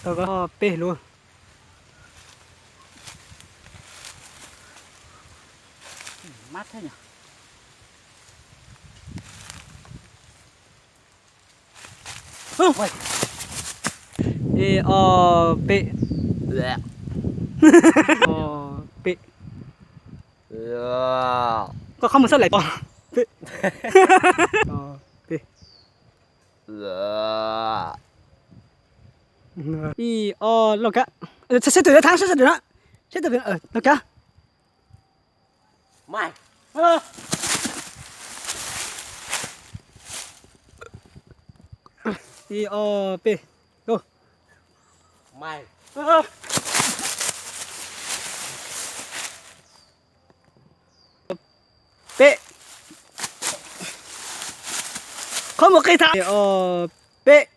Tau ko peb lub. Ib, ob, peb. Ob, peb. Koj qhov mus xab lais pov. Peb. Ob, peb. Ib, ob, lauj kaub. Seb tus na, seb tus na, seb tus na, lauj kaub. Ib, ob, peb, lauj. Peb. Qhov mus qis thav. Ob, peb.